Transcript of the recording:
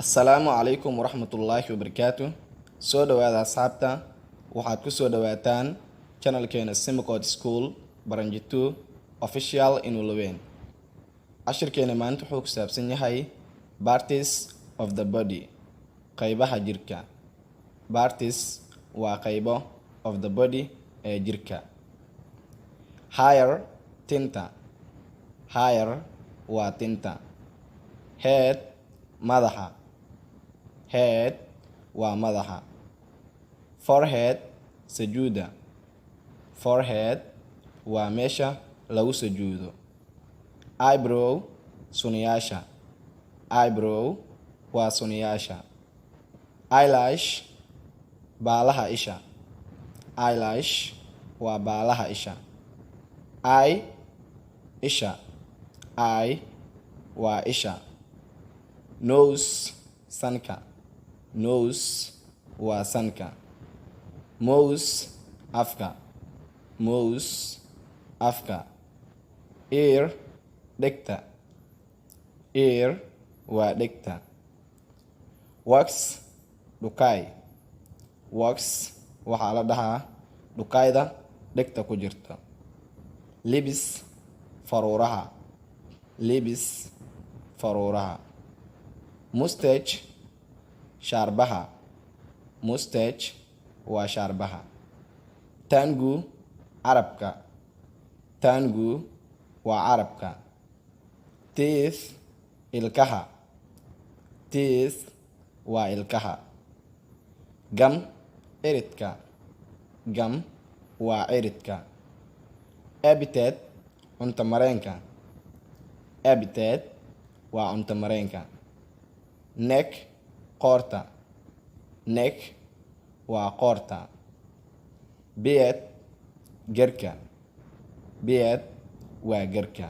Asalaamu calaykum waraxmatullaahi wabarakaatu. Soo dhawaada, asxaabta. Waxaad ku soo dhawaataan channelkeena Simcod School, Branch 2 Official Inulaweyn. Cashirkeena maanta wuxuu ku saabsan yahay parts of the body, qaybaha jirka. Parts waa qaybo, of the body ee jirka. Hair, tinta. Hair waa tinta. Head, madaxa. Head waa madaxa. Forehead, sujuuda. Forehead waa meesha lagu sujuudo. Eyebrow, suniyaasha. Eyebrow waa suniyaasha. Eyelash, baalaha isha. Eyelash waa baalaha isha. Eye, isha. Eye waa isha. Nose, sanka. Nose waa sanka. Mouth, afka. Mouth, afka. Ear, dhegta. Ear waa dhegta. Wax, dhukaay. Wax waxaa la dhahaa dhukaayda dhegta ku jirta. Lips, faruuraha. Lips, faruuraha. Mustache, shaarbaha. Mustache waa shaarbaha. Tongue, carabka. Tongue waa carabka. Teeth, ilkaha. Teeth waa ilkaha. Gum, ciridka. Gum waa ciridka. Appetite, cunto mareenka. Appetite waa cunto mareenka. Neck, qoorta. Neck waa qoorta. Beard, garka. Beard waa garka.